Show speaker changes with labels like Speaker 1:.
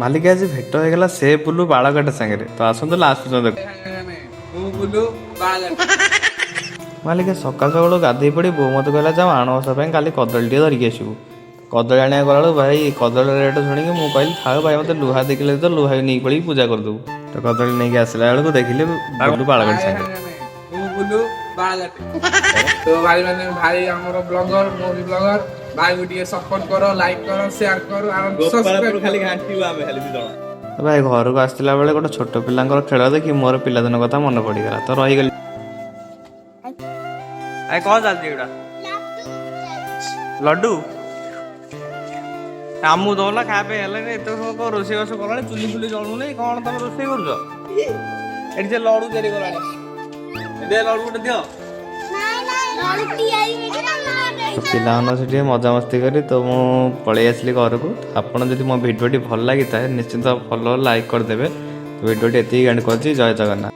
Speaker 1: ମାଲିକ, ଆଜି ଭେଟ ହେଇଗଲା ସେ ବୁଲୁ ବାଳକାଟା ସାଙ୍ଗରେ। ତ ଆସନ୍ତୁ, ଲାଷ୍ଟ ପର୍ଯ୍ୟନ୍ତ ଦେଖ।
Speaker 2: ମୁଁ ବୁଲୁ ବାଳକାଟି।
Speaker 1: ମାଲିକ, ସକାଳୁ ସକାଳୁ ଗାଧେଇ ପଡ଼ି ବୋଉ ମୋତେ କହିଲା, ଯାଅ ଆଣ ଓଷା ପାଇଁ କାଲି କଦଳୀ ଟିକେ ଧରିକି ଆସିବୁ। କଦଳୀ ଆଣିବାକୁ ଗଲାବେଳକୁ ଭାଇ, କଦଳୀ ରେଟ୍ ଶୁଣିକି ମୁଁ କହିଲି, ଥାଉ ଭାଇ, ମୋତେ ଲୁହା ଦେଖିଲେ ତ ଲୁହା ବି ନେଇକି ପଳେଇକି ପୂଜା କରିଦେବୁ। ତ କଦଳୀ ନେଇକି ଆସିଲା ବେଳକୁ ଦେଖିଲି ବୁଲୁ ବାଳକାଟି ସାଙ୍ଗରେ।
Speaker 2: ମୁଁ ବୁଲୁ ବାଳକାଟି। ତ ଭାଇ ମାନେ, ଭାଇ ଆମର ବ୍ଲଗର, ମୁଁ ବି ବ୍ଲଗର। ଭାଇକୁ ଟିକେ ସପୋର୍ଟ କର, ଲାଇକ୍ କର, ସେୟାର କର ଆଉ ସବସ୍କ୍ରାଇବ।
Speaker 3: ଖାଲି ଘାଣ୍ଟିବୁ ଆମେ ଖାଲି ଦି ଜଣ।
Speaker 1: ତ ଭାଇ, ଘରକୁ ଆସିଲା ବେଳେ ଗୋଟେ ଛୋଟ ପିଲାଙ୍କର ଖେଳ ଦେଖି ମୋର ପିଲାଦିନ କଥା ମନେ ପଡ଼ିଗଲା, ତ ରହିଗଲି।
Speaker 3: ଆରେ, କଣ ଚାଲିଛି ଏଗୁଡ଼ା? ଲଡୁ ଆମକୁ ଦଉନା ଖାଇବା ପାଇଁ। ହେଲାନି, ଏତେ ସମୟ କଣ ରୋଷେଇ ବାସ କଲାଣି, ଚୁଲି ଫୁଲି ଜଳୁନି, କଣ ତମେ ରୋଷେଇ କରୁଛ ଏଠି? ସେ ଲଡୁ ତିଆରି କଲାଣି। ଦେ, ଲଡୁ ଗୋଟେ ଦିଅ।
Speaker 1: ପିଲାମାନଙ୍କ ସେଠି ମଜାମସ୍ତି କରି ତ ମୁଁ ପଳେଇ ଆସିଲି ଘରକୁ। ଆପଣ ଯଦି ମୋ ଭିଡ଼ିଓଟି ଭଲ ଲାଗିଥାଏ, ନିଶ୍ଚିନ୍ତ ଫଲୋ, ଲାଇକ୍ କରିଦେବେ। ଭିଡ଼ିଓଟି ଏତିକି ଏଣ୍ଡ କରୁଛି। ଜୟ ଜଗନ୍ନାଥ।